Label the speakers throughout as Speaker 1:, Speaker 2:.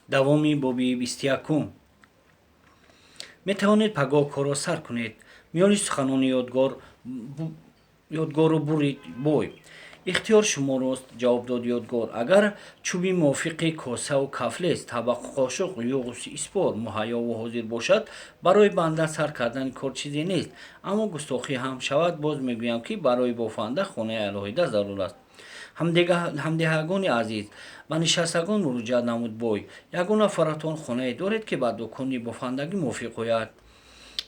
Speaker 1: Давоми боби 21. Метавонед пагоҳ корро сар кунед. Миёни суханони Ёдгору бурид бой. Ихтиёр шуморост, ҷавоб дод Ёдгор. Агар чӯби мувофиқи косаву кафлез, табақу қошуқ, юғу испор муҳайёву ҳозир бошад, барои банда сар кардани кор чизе нест. Аммо густохӣ ҳам шавад, боз мегӯям, ки барои бофанда хонаи алоҳида зарур аст. Ҳамдеҳагони азиз, ба нишастагон муроҷиат намуд бой. Ягон нафаратон хонае доред, ки ба дукони бофандагӣ мувофиқ ояд?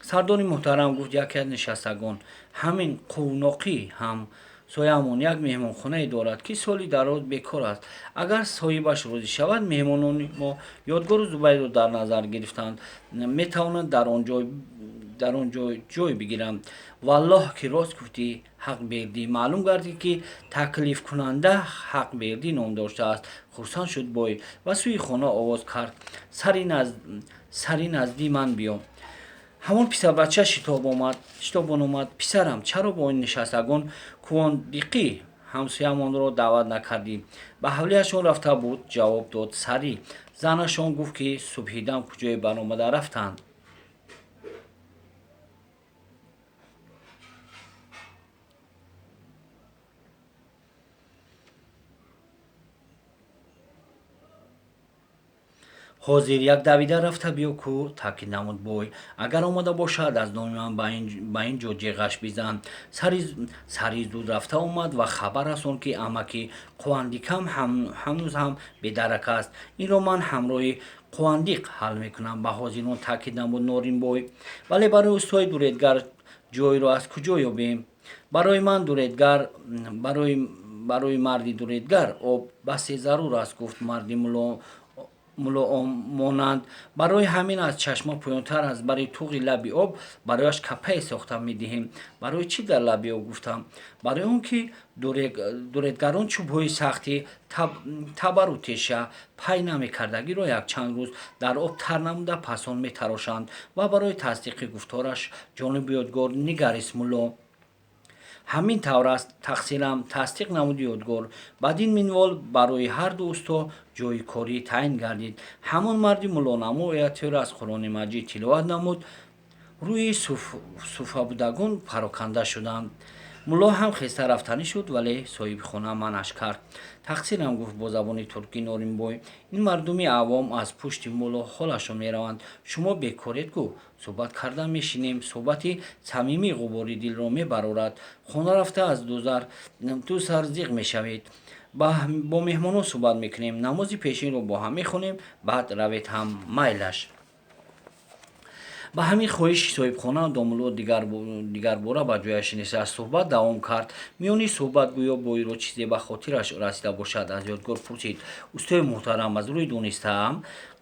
Speaker 1: Сардори муҳтарам, гуфт яке аз нишастагон, ҳамин қувноқӣ ҳам сояамон як меҳмонхонае дорад, ки соли дароз бекор аст. Агар соҳибаш розӣ шавад, меҳмонони мо Ёдгору Зубайрро дар назар гирифтанд, метавонанд дар он ҷой ҷой бигиранд. Валлоҳ, ки рост гуфтӣ, Ҳақбердӣ. Маълум гардид, ки таклифкунанда Ҳақбердӣ ном доштааст. Хурсанд шуд бой ва сӯи хона овоз кард: Сари назди ман биё. Ҳамон писарбача шитобон омад. Писарам, чаро бо ин нишастагон Кувондиқӣ ҳамсоямонро даъват накардӣ? Ба ҳавлиашон рафта буд, ҷавоб дод Сарӣ. Занашон гуфт, ки субҳидам куҷое баромада рафтанд. Ҳозир як давида рафта биё ку, таъкид намуд бой. Агар омада бошад, аз номи ман ба ин ҷо ҷеғаш бизан. Сари зуд рафта омад ва хабар расонд, ки амаки Қувандикам ҳанӯз ҳам бедарак аст. Инро ман ҳамроҳи Қувандиқ ҳал мекунам, ба ҳозирон таъкид намуд Норинбой. Вале барои устои дуредгар ҷойро аз куҷо ёбем? Барои ман дуредгар, барои марди дуредгар об басе зарур аст, гуфт марди мулоомонанд. Барои ҳамин аз чашма поёнтар аз бари туғи лаби об барояш капае сохта медиҳем. Барои чӣ дар лаби об, гуфтам. Барои он ки дуредгарон чӯбҳои сахти табару теша пай намекардагиро якчанд рӯз дар об тар намуда пас он метарошанд. Ва барои тасдиқи гуфтораш ҷониби Ёдгор нигарист мулло. Ҳамин тавр аст, тақсирам, тасдиқ намуд Ёдгор. Бадин минвол барои ҳарду усто ҷойи корӣ таъин гардид. Ҳамон марди муллонамо оятҳоеро аз Қуръони Маҷид тиловат намуд. Рӯи суфабудагон пароканда шуданд. Мулло ҳам хеста рафтанӣ шуд, вале соҳибхона манъаш кард. Тақсирам, гуфт бо забони туркӣ Норинбой. Ин мардуми авом аз пушти мулло ҳолашон мераванд. Шумо бекоред гу, суҳбат карда мешинем. Суҳбати самимӣ ғубори дилро мебарорад. Хона рафта аз ду сар зиқ мешавед. Бо меҳмонон суҳбат мекунем, намози пешинро бо ҳам мехонем, баъд равед ҳам майлаш. Ба ҳамин хоҳиши соҳибхона домулло дигарбора ба ҷояш нишаст. Суҳбат давом кард. Миёни суҳбат гӯё бойро чизе ба хотираш расида бошад, аз Ёдгор пурсид: Устои муҳтарам, аз рӯи донистаам,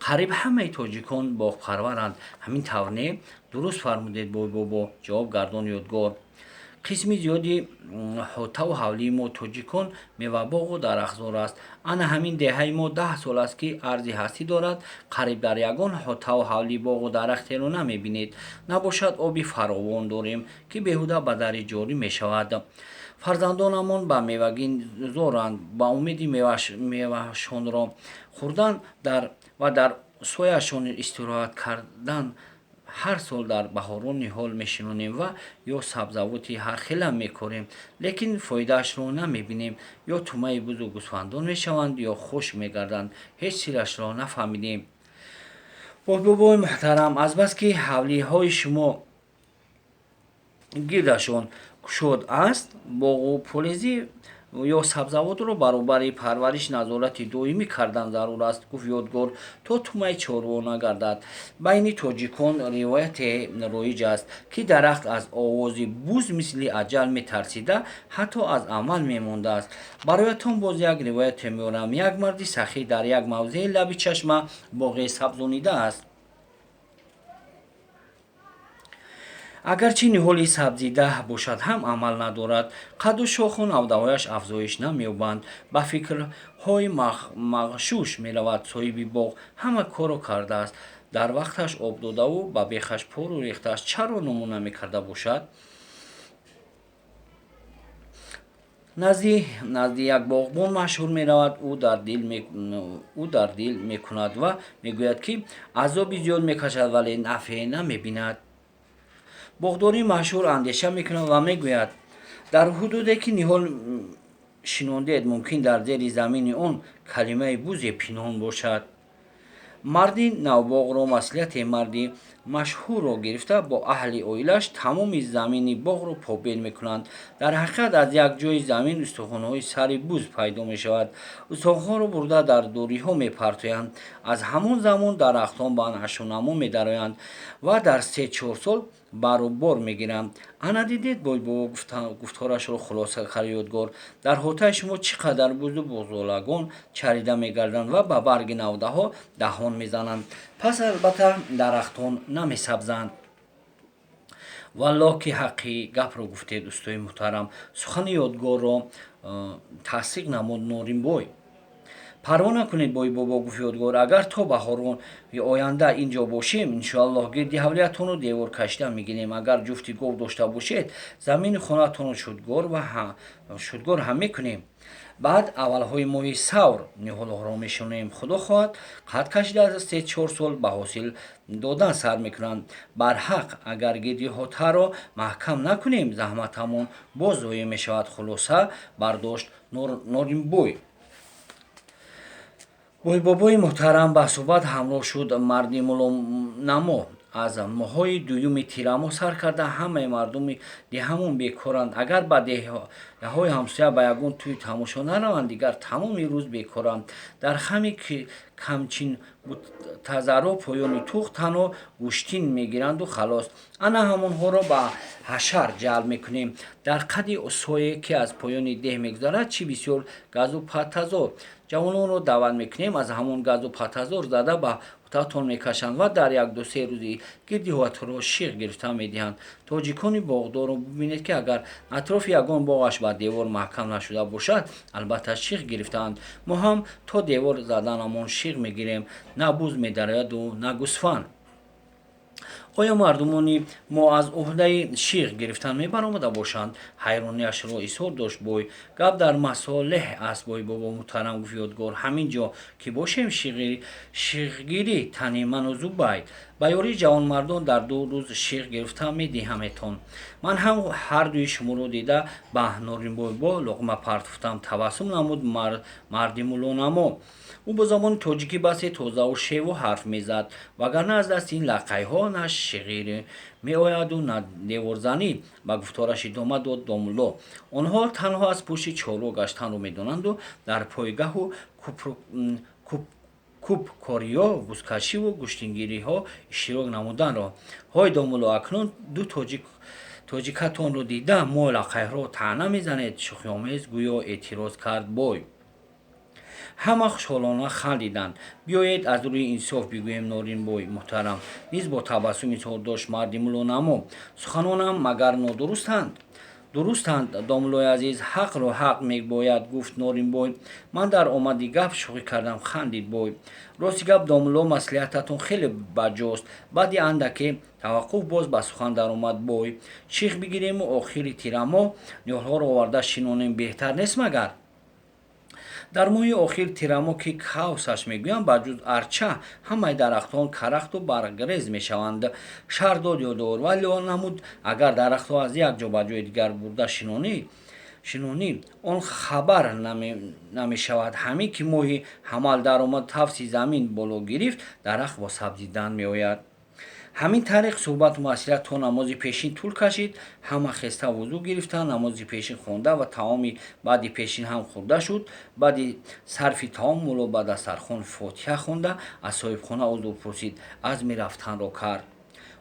Speaker 1: қариб ҳамаи тоҷикон боғпарваранд. Ҳамин тавр не? Дуруст фармудед, бойбобо, ҷавоб гардон Ёдгор. Қисми зиёди ҳотаву ҳавлии мо тоҷикон мевабоғу дарахтзор аст. Ана ҳамин деҳаи мо 10 сол аст, ки арзи ҳастӣ дорад. Қариб дар ягон ҳотаву ҳавлӣ боғу дарахтеро намебинед. Набошад, оби фаровон дорем, ки беҳуда ба дари ҷорӣ мешавад. Фарзандонамон ба мевагӣ зоранд, ба умеди мевашонро хӯрдан ва дар сояшон истироҳат кардан ҳар сол дар баҳорон ниҳол мешинонем ва ё сабзавоти ҳархела мекорем, лекин фоидаашро намебинем. Ё тумаи бузу гӯсфандон мешаванд, ё хушк мегарданд. Ҳеҷ сирашро нафаҳмидем. Бобои муҳтарам, азбаски ҳавлиҳои шумо гирдашон кушод аст, боғу полезӣ ё сабзавотро баробари парвариш назорати доимӣ кардан зарур аст, гуфт Ёдгор, то тумаи чорво нагардад. Байни тоҷикон ривояте роиҷ аст, ки дарахт аз овози буз мисли аҷал метарсида, ҳатто аз амал мемондааст. Бароятон боз як ривояте меорам. Як марди сахӣ дар як мавзеи лаби чашма боғе сабзонидааст. Агарчи ниҳоли сабзида бошад ҳам, амал надорад. Қадду шоху навдаҳояш афзоиш намеёбанд. Ба фикрҳои мағшуш меравад соҳиби боғ. Ҳама корро кардааст, дар вақташ об додаву ба бехаш пору рехтааст. Чаро нумӯ намекарда бошад? Назди як боғбон машҳур меравад. Ӯ дар дил мекунад ва мегӯяд, ки азоби зиёд мекашад, вале нафъе намебинад. Боғдории машҳур андеша мекунад ва мегӯяд: дар ҳудуде, ки ниҳол шинондед, мумкин дар зери замини он калимаи бузе пинҳон бошад. Марди навбоғро маслиҳати марди машҳурро гирифта, бо аҳли оилааш тамоми замини боғро побел мекунанд. Дар ҳақиқат, аз як ҷои замин устухонҳои сари буз пайдо мешавад. Устухонҳоро бурда дар дуриҳо мепартоянд. Аз ҳамон замон дарахтон ба нашъунамо медароянд ва дар 3-4 сол бару бор мегиранд. Ана дидед, бойбобо, гуфторашро хулоса кард Ёдгор, дар ҳотаи шумо чӣ қадар бузу бузолагон чарида мегарданд ва ба барги навдаҳо даҳон мезананд. Пас албатта дарахтон намесабзанд. Валлоҳ, ки ҳаққи гапро гуфтед, устои муҳтарам, сухани Ёдгорро тасдиқ намуд Норинбой. Парво накунед, бойбобо, гуфт Ёдгор, агар то баҳори оянда ин ҷо бошем, иншоаллоҳ, гирди ҳавлиятонро девор кашида мегирем. Агар ҷуфти гов дошта бошед, замини хонаатонро шудгор ҳам мекунем. Баъд аввалҳои моҳи савр ниҳолҳоро мешонем. Худо хоҳад, қад кашида аз 3-4 сол ба ҳосил додан сар мекунанд. Барҳақ, агар гирди ҳотаро маҳкам накунем, заҳматамон боз зоеъ мешавад, хулоса бардошт Норинбой. Бойбобои муҳтарам, ба суҳбат ҳамроҳ шуд марди муллонамо. Аз моҳҳои дуюми тирамоҳ сар карда ҳамаи мардуми деҳамон бекоранд. Агар ба деҳаҳои ҳамсоя ба ягон тӯй тамошо нараванд, дигар тамоми рӯз бекоранд. Дар хами камчин бутазаро поёни тух танҳо гӯштин мегиранду халос. Ана ҳамонҳоро ба ҳашар ҷалб мекунем. Дар қади сое, ки аз поёни деҳ мегузарад, чӣ бисёр газу паттазор. Ҷавононро даъват мекунем, аз ҳамон газу паттазор зада ба ҳотаатон мекашанд ва дар 1-2-3 рӯзи гирди ҳотаро шиғ гирифта медиҳанд. Тоҷикони боғдорро бубинед, ки агар атрофи ягон боғаш ба девор маҳкам нашуда бошад, албатта шиғ гирифтаанд. Мо ҳам то девор заданамон шиғ мегирем. На буз медарояду, на гӯсфанд. Оё мардумони мо аз уҳдаи шиғ гирифтан мебаромада бошанд? Ҳайрониашро изҳор дошт бой. Гап дар масолеҳ аст, бойбобо муҳтарам, гуфт Ёдгор. Ҳамин ҷо ки бошем, шиғгирӣ тани ману Зубайд. Ба ёрии ҷавонмардон дар 2 рӯз шиғ гирифта медиҳаметон. Ман ҳам ҳардуи шуморо дида ба Норинбойбо луқма партофтам, табассум намуд марди муллонамо. Ӯ бо забони тоҷикӣ басе тозаву шеву ҳарф мезад, вагарна аз дасти ин лақайҳо на шиғирӣ меояду, на деворзанӣ, ба гуфтораш идома дод домулло. Онҳо танҳо аз пушти чорво гаштанро медонанду дар пойгаҳу кӯбкориҳо, бузкашиву гӯштингириҳо иштирок намуданро. Ҳой домулло, акнун ду тоҷикатонро дида мо лақайҳоро таъна мезанед, шӯхиомез гӯё эътироз кард бой. Ҳама хушҳолона хандиданд. Биёед, аз рӯи инсоф бигӯем, Норинбой муҳтарам, низ бо табассум изҳор дошт марди муллонамо. Суханонам магар нодурустанд? Дурустанд, домуллои азиз, ҳақро ҳақ мебояд гуфт Норинбой. Ман дар омади гап шӯхӣ кардам, хандид бой. Рости гап, домулло, маслиҳататон хеле баҷост. Баъди андаке таваққуф боз ба сухан даромад бой. Шиғ бигирему охири тирамоҳ ниҳолҳоро оварда шинонем, беҳтар нест магар? Дар моҳи охир тирамоҳ, ки кавсаш мегӯянд, ба ҷуз арча ҳамаи дарахтон карахту баргрез мешаванд, шарҳ дод Ёдгор. Вале он намуд, агар дарахтҳо аз як ҷо ба ҷои дигар бурда шинонӣ, он хабар намешавад. Ҳамин ки моҳи ҳамал даромад, тафси замин боло гирифт, дарахт бо сабзидан меояд. Ҳамин тариқ суҳбату маслиҳат то намози пешин тӯл кашид. Ҳама хеста вузӯ гирифтанд, намози пешин хонда ва таоми баъди пешин ҳам хӯрда шуд. Баъди сарфи таом мулло ба дастархон фотиҳа хонда, аз соҳибхона узр пурсид, азми рафтанро кард.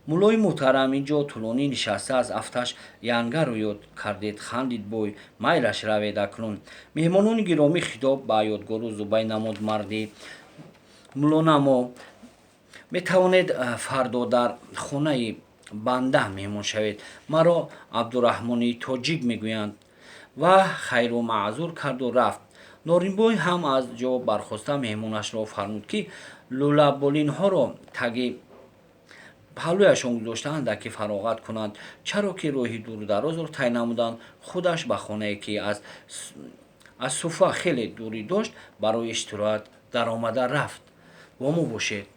Speaker 1: Муллои муҳтарам, ин ҷо тӯлонӣ нишаста аз афташ янгаро ёд кардед, хандид бой. Майлаш, равед акнун. Меҳмонони гиромӣ, хитоб ба Ёдгору Зубай намуд марди муллонамо, метавонед фардо дар хонаи банда меҳмон шавед. Маро Абдураҳмони тоҷик мегӯянд. Ва хайру маъзур карду рафт. Норинбой ҳам аз ҷо бархоста меҳмонашро фармуд, ки лӯлаболинҳоро таги Паҳлӯяшон гузошта, андаке фароғат кунанд, чаро ки роҳи дуру дарозро тай намуданд. Худаш ба хонае, ки аз Суфа хеле дурӣ дошт, барои истироҳат даромада рафт. Бо мо бошед.